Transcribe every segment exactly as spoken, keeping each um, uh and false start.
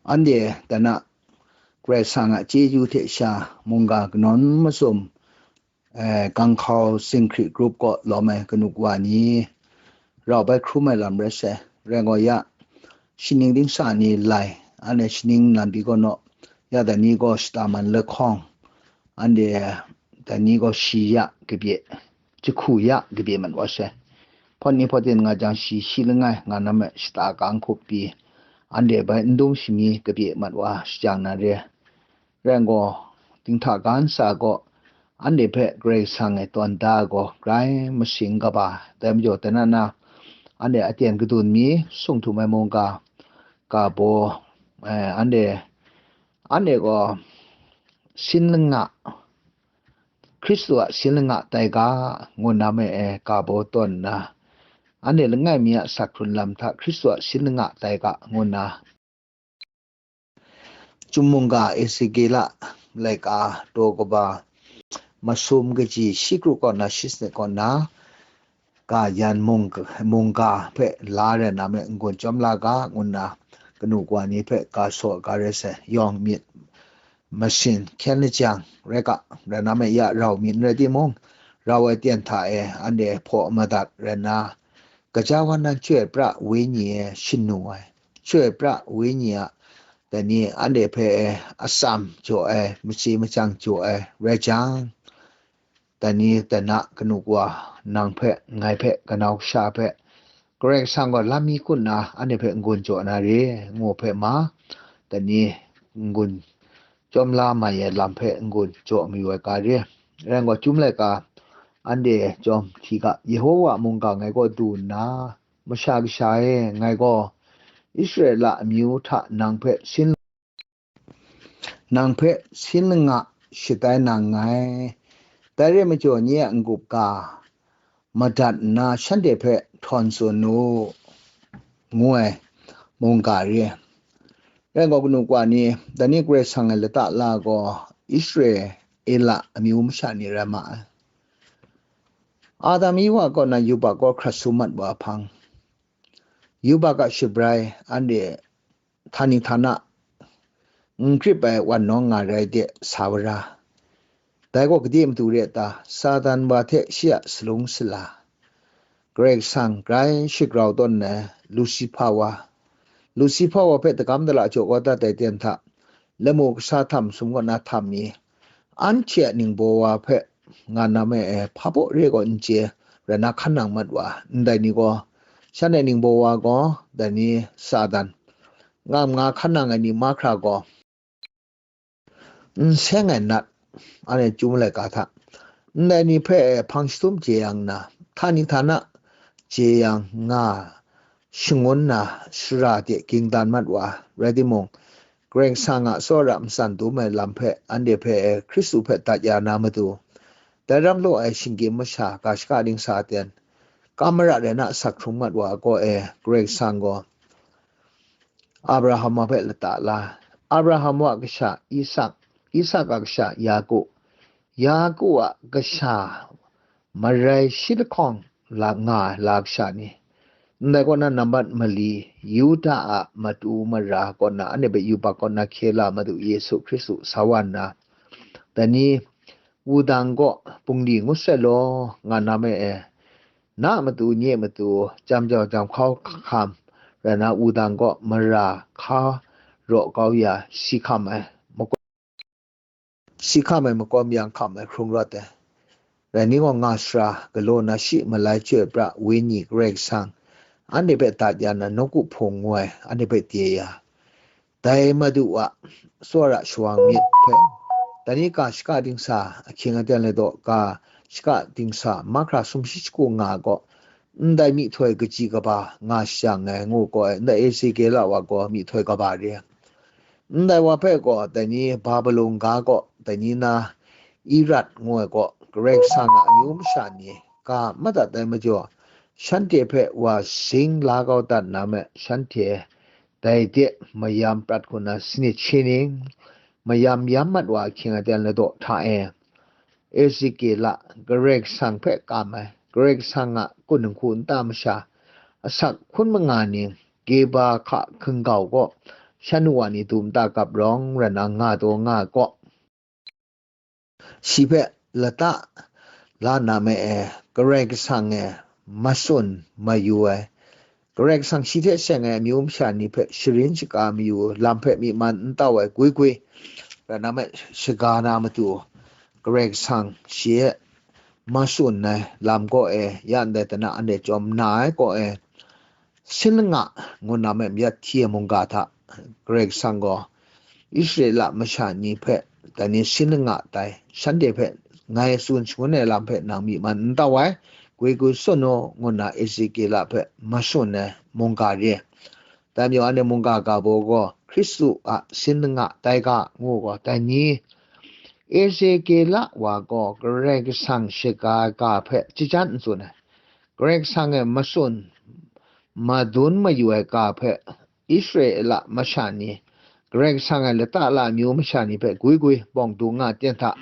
Anhte dan a Karai Kasang a chyeju hte sha mungga kanawn masum, eh, ganghkau singhkri grup kaw lawm ai kanu wa ni, rau bai hkrum ai lam rai sai. Rai gaw ya, shaning dingsa ni lai, anhte shaning lam pyi gaw naw, ya dan ni gaw shata man lahkawng, anhte dan ni gaw shi ya kabye, jahku ya kabye mat wa sai. Hpawt ni hpawt ten nga jang shi shi langai nga na me shata kang hkup pyi, anhte bai n dung shami kabye mat wa shajang na re. Rai gaw, dinghta ga ntsa gaw, anhte hpe Karai Kasang e tawn da ai gaw, grai masing kaba, dai majaw dan na, anhte aten kadun mi sung htum ai mungga, ga baw, eh, anhte, anhte gaw, sin langa, Hkristu a sin langa tai ga, ngu na me e, ga baw tawn nna, anhte langai mi a sak hkrun lam hta Hkristu a sin langa tai ga, ngu nna, Chyum mungga Ezekiela laika daw kaba masum kaji shi kru kaw na shi sanit kaw na, ga yan mung, mungga hpe la rai na me n-gun chyawm la ga, ngu nna kanu wa ni hpe ga saw ga rai sai. Yawng myit masin hkyen lajang rai ga, rai na me ya rau myit n rai timung, rau ai ten hta e anhte hpaw madat rai na, gaja wan nan Chyoi pra Wenyi e shanu ai, Chyoi pra Wenyi a, dai ni anhte hpe atsam jaw ai, machye machyang jaw ai rai jang, dai ni dan a kanu wa, nang hpe, ngai hpe, kanau kasha hpe, Karai Kasang gaw lam mi kun nna anhte hpe n-gun jaw na re, ngu hpe ma, dai ni n-gun chyawm la mai ai lam hpe n-gun jaw mayu ai ga re. Rai gaw, Chyum laika anhte chyawm hti ga, Yehowa mungga ngai kaw du nna, Masha Kasha e, ngai gaw Israela amyu hta nang hpe sin, nang hpe sin langa shatai na nngai. Dai re majaw, nye a n-gup ga madat nna, shanhte hpe htawn tsun u, ngu ai mungga re. Rai gaw, kanu wa ni, dai ni Karai Kasang e lata la gaw, Israela amyu masha ni rai ma ai. Adam Ewa kaw na yubak kaw hkrat sum mat wa hpang, yubak a shabrai anhte htani htana n grip ai wan nawng nga rai de sa wa ra. Dai gaw gade matu re ta? Satan wa hte shi a salung sala, Karai Kasang grai shagrau tawn ai Lusifa wa, Lusifa wa hpe dagam dala jaw kau dat ai ten hta, lamu kasa htam sum kaw na htam mi, anhte a ningbaw wa hpe nga na me e, hpa baw re gaw n chye, rai na hkan nang mat wa, ndai ni gaw, shan ai ningbaw wa gaw, dai ni Satan, ngam nga hkan nang ai ni mahkra gaw, n seng ai nat, anhte Chyum laika hta, ndai ni hpe hpang jahtum chye yang nna, htani htana chye yang nga, shangun na sara de ging dan mat wa, rai timung, Karai Kasang a tsawra matsan dum ai lam hpe anhte hpe Hkristu hpe dat ya na matu, dai ram law ai shinggyim masha ga shaka dingsa ten, kam mara rai na asak hkrung mat wa ai kaw e, Karai Kasang gaw Abraham a hpe lata la, Abraham a kasha Isak, Isak a kasha Yaku, Yaku a kasha marai shi lahkawng la nga ai la kasha ni, ndai kaw na nambat mali, Yuda a matu mara kaw na, anhte hpe yubak kaw na hkye la Madu Yesu Hkristu sa wa nna, dai ni wudang kaw bungli ngut sai law, nga na me e, na matu nye matu jam jau jam hkau hkam rai na, wudang kaw mara hka raw kau ya, si hkam ai, makau, si hkam ai makawm yang hkam ai hkrung rawt ai. Rai ni gaw, nga sara galaw na shi malai Chyoi pra Wenyi Karai Kasang anhte hpe dat ya na, nawku hpung ngu ai anhte hpe de ya, dai Madu a tsawra shawang myit hpe, dai ni ga shaka dingsa ahkying aten lai daw, ga shaka dingsa mahkra sumshi shagu nga gaw, ndai myihtoi kaji kaba nga shajang ai, ngu gaw ai, ndai Ezekiela wa gaw myihtoi kaba re. Ndai wa hpe gaw, dai ni Babilon ga gaw, dai ni na Irat ngu ai gaw, Karai Kasang a amyu masha ni ga madat ai majaw, shanhte hpe wa sing la kau dat na me, shanhte dai de mayam prat hku na sanit shi ning, mayam yam mat wa ahkying aten ladaw hta e, Ezekiela Karai Kasang hpe kam ai, Karai Kasang a kun nhku nta masha, asak hkun manga ning, Geba hka hkungau gaw, shan wa ni dum ta gap rawng rai nna nga taw nga ai kaw, shi hpe lata la na me e, Karai Kasang e matsun mayu ai, Karai Kasang shi hte seng ai amyu masha ni hpe sharin shaga mayu lam hpe myi man n tau ai gwi gwi, rai na me, shaga na matu, Karai Kasang shi e matsun ai lam kaw e, ya ndai tana anhte chyawm na ai kaw e, sin langa ngu na me mayat hti ai mungga hta Karai Kasang gaw Israela masha ni hpe dai ni sin langa tai, shanhte hpe ngai tsun shangun ai lam hpe nang myi man n tau ai, gwi gwi tsun u, ngu nna Ezekiela hpe matsun ai mungga re. Dai majaw anhte mungga ga baw gaw Hkristu a sin langa tai ga ngu gaw, dai ni Ezekiela wa gaw Karai Kasang shaga ai ga hpe chyajan n tsun ai. Karai Kasang e matsun madun mayu ai ga hpe Israela masha ni, Karai Kasang e lata la amyu masha ni hpe gwi gwi bawng dung nga ten hta,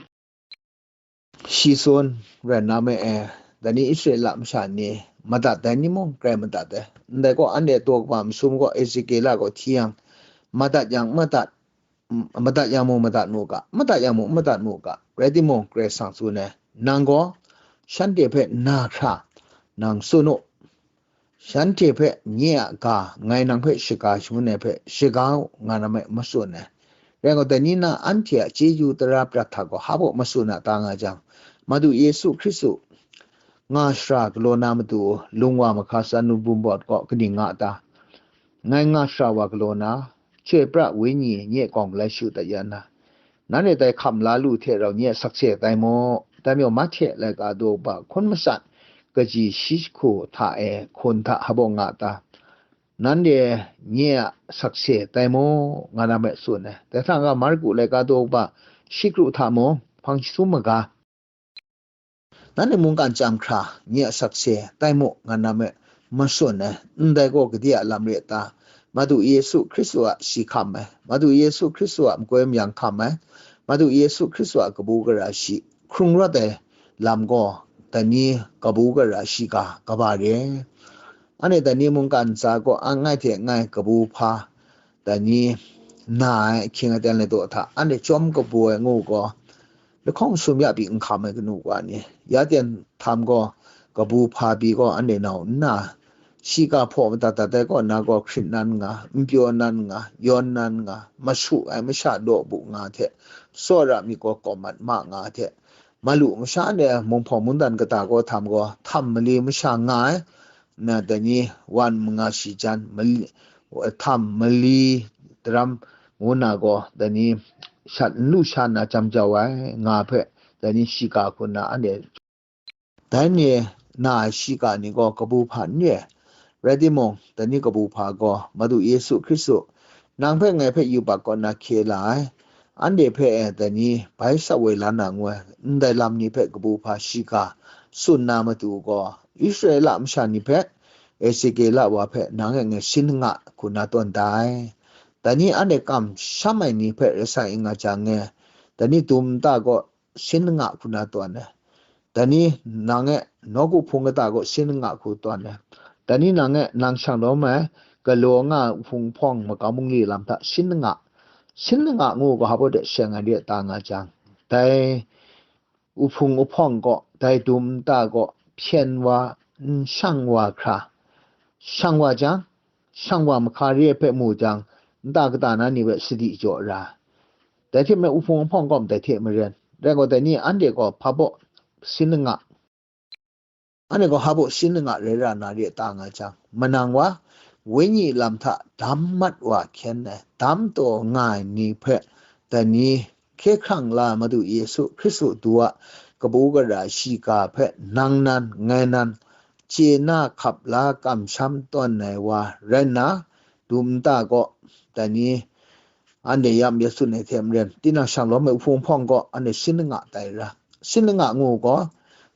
shi tsun rai na me e, dai ni Israela masha ni madat dai ni mung grai madat ai. Ndai gaw, anhte daw kaba masum gaw Ezekiela gaw hti yang, madat yang madat, madat yang mung madat mu ga, madat yang mung madat mu ga, rai timung, Karai Kasang tsun ai, nang gaw shanhte hpe na hkra nang tsun u, shanhte hpe nye a ga ngai nang hpe shaga shangun ai hpe shaga u, nga na me matsun ai. Rai gaw, dai ni na anhte a chyeju tara prat hta gaw hpa baw matsun a ta nga jang, Madu Yesu Hkristu nga shara galaw na matu, lung wa mahka tsan nu bum bawt gaw kaning nga ta? Ngai nga shara wa galaw na, Chyoi pra Wenyi nye gawng malai shu dat ya na, nanhte dai hkam la lu hte rau nye a sakse tai mu. Dai majaw, Mahte laika daw ba hkun matsat kaji shi jahku hta e hkun hta hpa baw nga ta? Nanhte nye a sakse tai mu, nga na me tsun ai. Dai hta n-ga Marku laika daw ba shi kru hta mung hpang jahtum maga, nanhte mungkan chyam hkra nye a sakse tai mu, nga na me matsun ai. Ndai gaw gade a lam re ta? Madu Yesu Hkristu a shi hkam ai, Madu Yesu Hkristu a makoi mayang hkam ai, Madu Yesu Hkristu a kabu gara shi hkrung rawt ai lam gaw, dai ni kabu gara shiga kaba re ai. Anhte dai ni mungkan ntsa gaw ang ngai hte ngai kabu hpa, dai ni na ai ahkying aten ladaw hta anhte chyawm kabu ai ngu gaw, lahkawng sum ya pyi n hkam ai kanu kawa ni, ya ten htam gaw, kabu hpa pyi gaw anhte nau nna, shiga hpaw madat dat ai kaw na gaw, hkrit nan nga, n pyaw nan nga, yawn nan nga, masu ai masha daw bu nga hte, tsawra myit gaw kawm mat ma nga hte, malu masha anhte munghpawng mungdan kata gaw htam gaw, htam mali masha nga ai, na dai ni wan manga shi jan, mali, htam mali daram ngu na gaw, dai ni shat n lu sha nna jam jau ai nga hpe, dai ni shiga hku nna anhte, dai ni na ai shiga ni gaw kabu hpa n re ai. Rai timung, dai ni kabu hpa gaw Madu Yesu Hkristu, nang hpe ngai hpe yubak kaw na hkye la ai, anhte hpe e dai ni bai sa woi la na ngu ai, ndai lam ni hpe kabu hpa shiga tsun na matu gaw, Israela masha ni hpe, Ezekiela wa hpe nang e ngai sin nga hku na tawn da ai. Dai ni anhte kamsham ai ni hpe rai sa ing nga jang e, dai ni dum nta gaw sin nga hku na tawn ai. Dai ni nang e nawku hpung kata gaw sin nga hku tawn ai. Dai ni nang e nang shang lawm ai galaw nga ai uhpung hpawng makam bungli lam hta sin nga, sin nga ngu ga hpa de seng ai re ta nga jang, dai uhpung uhpawng gaw, dai dum nta gaw hpyen wa, n shang wa hkra, shang wa jang, shang wa mahka re ai hpe mu jang, nta kata na ni hpe sadi jaw ra. Dai hte maren, uhpung uhpawng gaw ndai hte maren, rai gaw, dai ni anhte gaw hpa baw sin langa, anhte gaw hpa baw sin langa rai ra na re ta nga jang, manang wa, wenyi lam hta dam mat wa hkyen ai, dam taw nga ai ni hpe, dai ni hkye hkrang la Madu Yesu Hkristu du a kabu gara shiga hpe nang nan, ngai nan, chye na hkap la kamsham tawn ai wa rai nna, dum nta gaw, dai ni anhte yam ya tsun ai hte maren, tinang shang lawm ai uhpung hpawng gaw anhte sin langa tai ra. Sin langa ngu gaw,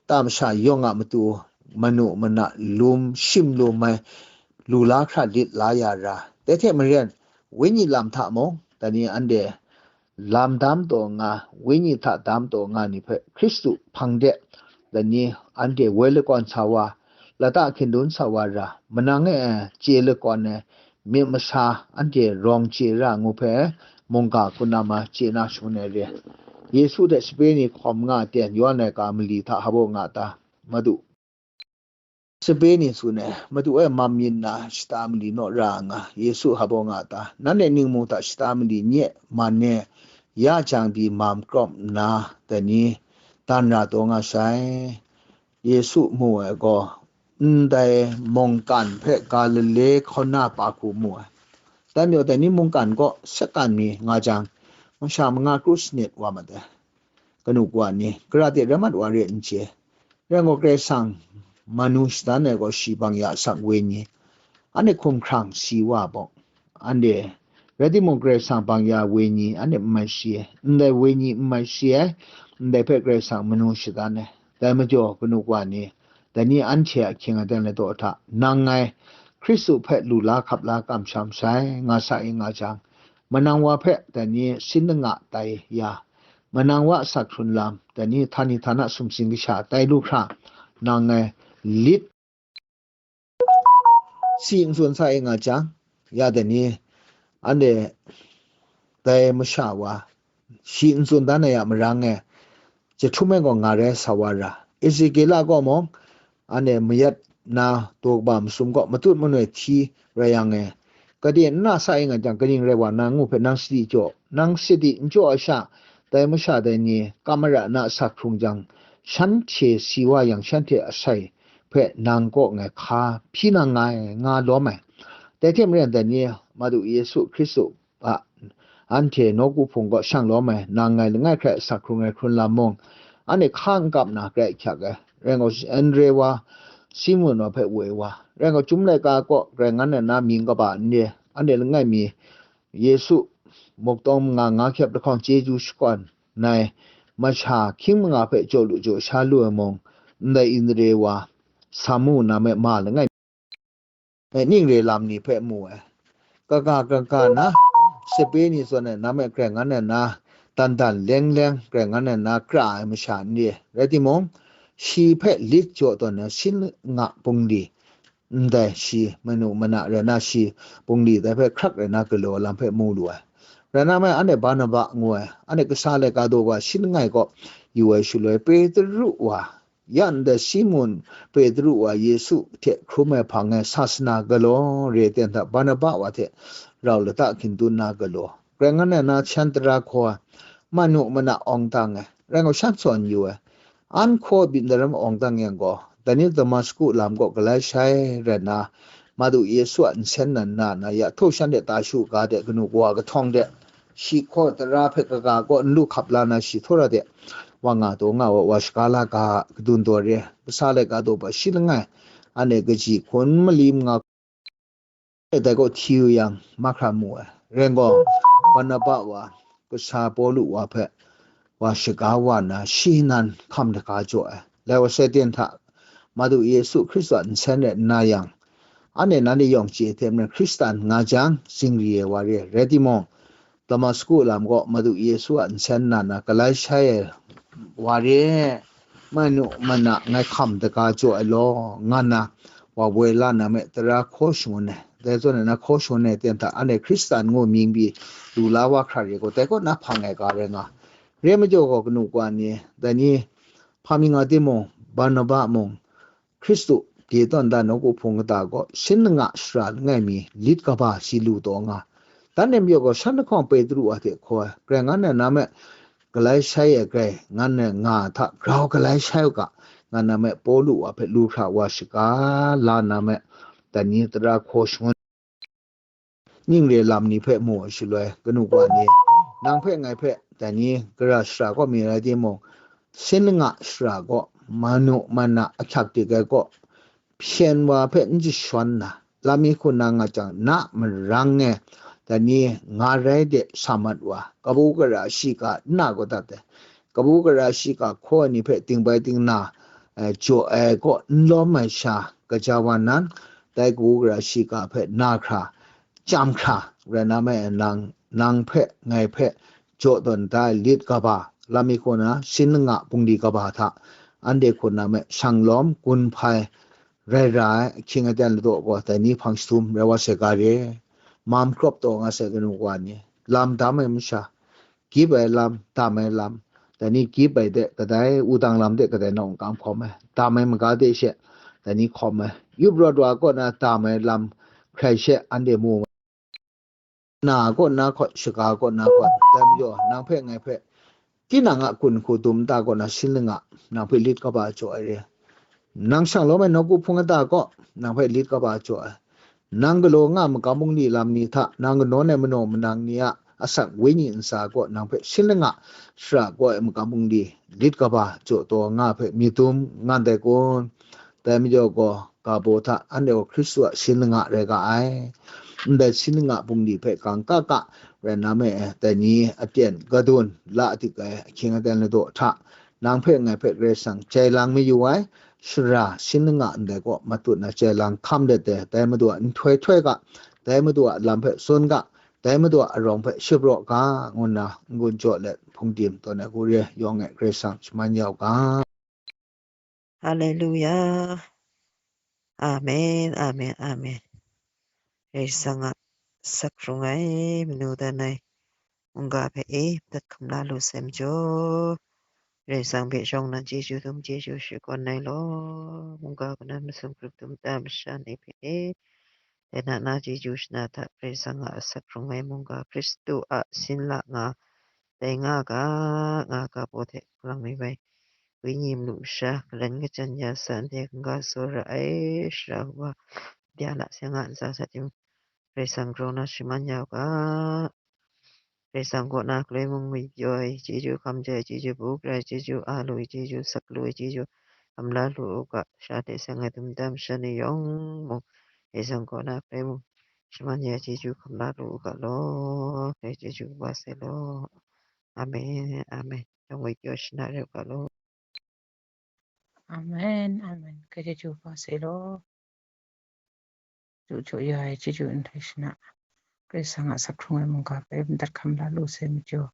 ta masha yawng a matu, manu mana, lum shim lum ai, lu la hkra lit la ya ra. Dai hte maren, wenyi lam hta mung, dai ni anhte lam dam taw nga, wenyi hta dam taw nga ni hpe Hkristu hpang de, dai ni anhte woi lakawn sa wa, lata hkying dun sa wa ra, manang e chye lakawn ai, myit masa anhte rawng chye ra ngu hpe, mungga hkun na ma chye na shangun ai re. Yesu hte sape ni hkawm nga ten yawn ai ga mali hta hpa baw nga ta? Madu, sape ni tsun ai, Madu e, mam yin na shata mali naw ra nga, Yesu hpa baw nga ta? Nanhte ningmung hta shata mali nye man e, ya jang pyi mam krawp nna, dai ni dan ra taw nga sai. Yesu mu ai gaw, ndai mungkan hpe Galile hkauna pa hku mu ai. Dai majaw, dai ni mungkan kaw sakan mi nga jang, masha manga kru sanit wa mat ai. Kanu kawa ni, gara de rai mat wa re n chye. Rai ngu, Karai Kasang manu shadan ai gaw shi bang ya asak wenyi, anhte hkumhkrang si wa bawk, anhte rai timung, Karai Kasang bang ya wenyi anhte n mai shi ai, ndai wenyi n mai shi ai, ndai hpe Karai Kasang manu shadan ai. Dai majaw, kanu kawa ni, dai ni anhte a hkying aten ladaw hta, nang ngai Hkristu hpe lu la hkap la kamsham sai, nga sa i nga jang, manang wa hpe dai ni sin langa tai ya, manang wa asak hkrun lam, dai ni htani htana sumsing kasha tai lu hkra, nang ngai lit si n tsun sa i nga jang, ya dai ni, anhte dai masha wa shi n tsun dan ai a marang e, jahtum e gaw nga rai sa wa ra. Ezekiela gaw mung, anhte mayat na daw kaba masum gaw matut manoi hti rai yang e, gade n na sa i nga jang, kaning rai wa na ngu hpe nang sadi jaw, nang sadi n jaw ai sha, dai masha dai ni kam mara na asak hkrung jang, shanhte si wa yang, shanhte asai hpe nang kaw ngai hka hpyi na nngai, nga lawm ai. Dai hte maren, dai ni Madu Yesu Hkristu a anhte nawku hpung kaw shang lawm ai, nang ngai langai hkrai asak hkrung ai hkrun lam mung, anhte hka n kap na grai ahkyak ai. Rai ngu, Andre wa, Simun wa hpe woi wa, rai ngu, Chyum laika kaw grai ngan ai na mying kaba n re, anhte langai mi Yesu muktawng manga nga hkyep lahkawng chyeju shakawn nai masha hkying manga hpe jaw lu jaw sha lu ai mung, ndai Andre wa, Samu na me ma langai e, ning re lam ni hpe mu ai. Kaga kaga na sape ni zawn e na me grai ngan ai na, dan dan leng leng grai ngan ai na kra ai masha n re. Rai timung, shi hpe lit jaw tawn ai sin nga bungli, ndai shi manu mana rai na, shi bungli dai hpe hkrak rai na galaw lam hpe mu lu ai. Rai na me, anhte Barnaba ngu ai, anhte kasa laika daw wa shi langai kaw yu ai shaloi, Petru wa, ya ndai Simun Petru wa Yesu hte hkrum ai hpang e sasana galaw re ten hta Barnaba wa hte rau lata hkin dun na galaw, grai ngan ai na shan tara hkaw ai, manu mana awng dang ai, rai ngu, shan sawn yu ai, an hkaw byin daram awng dang yang gaw, dai ni Damasku lam kaw galai shai rai nna, Madu Yesu a nsen nan na na ya, htaw shan de ta shu ga de, kanu kawa kahtawng de, shi hkaw tara hpe kaga kaw n lu hkap la na, shi htaw ra de, wa nga taw nga wa, wa shaga la ga kadun daw re, kasa laika daw ba shi langai, anhte kaji hkun mali manga dai kaw hti yu yang, mahkra mu ai. Rai gaw, Barnaba wa, kasa Pawlu wa hpe wa shaga wa na, shi nan hkam daga jaw ai. Lai wa sai ten hta, Madu Yesu Hkristu a nsen rai nna yang, anhte nanhte yawng chye hte maren Hkristan nga jang, zingri ai wa re ai. Rai timung, Damasku lam kaw Madu Yesu a nsen na na galai shai ai wa re, manu mana ngai hkam daga jaw ai law, nga na, wa woi la na me tara hkaw shangun ai. Dai zawn e na hkaw shangun ai ten hta, anhte Hkristan ngu mying pyi lu la wa hkra re gaw, dai kaw na hpang ai ga rai nga. Re majaw gaw, kanu kawa ni, dai ni hpa mi nga timung, Barnaba mung, Hkristu de tawn da nawku hpung kata gaw, sin langa shara langai mi lit kaba si lu taw nga. Dan nem yaw gaw, shan lahkawng Petru a hte hkaw ai, grai ngan ai na me, galai shai ai grai ngan ai nga hta grau galai shai u ga, ngan na me, Pawlu wa hpe lu hkra wa shaga la na me, dai ni tara hkaw shangun ning re lam ni hpe mu ai shaloi, kanu kawa ni, nang hpe ngai hpe dai ni gara shara kaw mi rai timung, sin langa shara kaw, manu mana ahkyak dik ai kaw, hpyen wa hpe n jashawn na, lam mi hku na nga jang, na marang e, dai ni nga rai de sa mat wa, kabu gara shiga n na kau dat ai, kabu gara shiga hkaw ai ni hpe ting bai ting na, eh, jaw ai kaw n lawm ai sha, kaja wa nan, dai kabu gara shiga hpe na hkra, chyam hkra rai na me, nang, nang hpe, ngai hpe, jaw tawn da ai lit kaba, lam mi hku na, sin langa bungli kaba hta, anhte hku na me, shang lawm, gun hpai, rai ra ai, ahkying aten ladaw gaw, dai ni hpang jahtum rai wa sai ga re. mam krawp taw nga sai kanu wa ni, lam dam ai masha, gyip ai lam, dam ai lam, dai ni gyip ai de kadai, wudang lam de kadai nawng kang hkawm ai, dam ai maga de she, dai ni hkawm ai, yup rawt wa kaw na dam ai lam hkrai she anhte mu na kaw na hkawt, shaga kaw na hkawt, dai majaw, nang hpe ngai hpe, tinang a kun hku dum nta kaw na sin langa, nang hpe lit kaba jaw ai re. Nang shang lawm ai nawku hpung kata kaw, nang hpe lit kaba jaw ai. Nang galaw nga makam bungli lam ni hta, nang kanawn ai manaw manang ni a asak wenyi ntsa kaw, nang hpe sin langa, shara kaw ai makam bungli, lit kaba jaw taw nga hpe myit dum nga ndai kun? Dai majaw gaw, ga baw hta anhte gaw Hkristu a sin langa rai ga ai. Ndai sin langa bungli hpe gang ka ka rai na me, dai ni aten gadun la dik ai ahkying aten ladaw hta, nang hpe ngai hpe Karai Kasang jai lang mayu ai, shara sin langa ndai kaw matut na jai lang hkam let ai, dai Madu a nhtoi htoi ga, dai Madu a lam hpe tsun ga, dai Madu a arawng hpe shapraw ga, ngu nna n-gun jaw let hpungdim tawn ai hku re yawng e Karai Kasang shaman yau ga. Haleluya. Amen, amen, amen. Karai Kasang a asak hkrung ai manu dan ai mungga hpe e madat hkam la lu sai majaw, Karai Kasang hpe shawng nnan chyeju dum chyeju shakawn ai law, mungga kanan masum grup dum ta masha ni hpe e, dai na na chyeju shana hta Karai Kasang a asak hkrung ai mungga Hkristu a sin la nga, dai nga ga, nga ga baw hte hkalang mi bai, wenyi malu masha, galan kachyan ya sa ndai hkungga tsawra ai, shara kawa, bya la sai nga ntsa sa chyum, Karai Kasang grau na shaman ya u ga. Karai Kasang kaw na galoi mung ngwi pyaw ai chyeju, hkam jai ai chyeju, bu gara ai chyeju, a lu ai chyeju, sak lu ai chyeju, hkam la lu u ga, sha hte seng ai dum dam sha ni yawng mung, Karai Kasang kaw na galoi mung shaman ya ai chyeju hkam la lu u ga law, dai chyeju kaba sai law. Amen, amen. Yawng ngwi pyaw shana rai u ga law. Amen, amen. Karai chyeju kaba sai law. Chyeju ya ai chyeju ndai shana, Karai Kasang a asak hkrung ai mungga hpe madat hkam la lu sai majaw,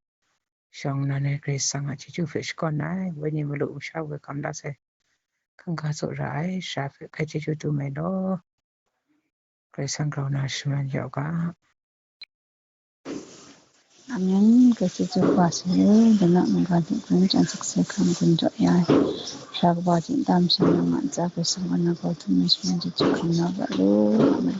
shawng nnan e Karai Kasang a chyeju hpe shakawn ai, wenyi malu masha woi hkam la sai, hkungga tsawra ai, shara hpe hkai chyeju dum ai law. Karai Kasang grau na shaman ya u ga. Amen. Karai chyeju kaba sai, dai na mungga hte hkun chyan sakse hkam gun jaw ya ai, shara kaba hte dam sha na nga ntsa, Karai Kasang kaw na grau htum ai shaman chyeju hkam la u ga law. Amen.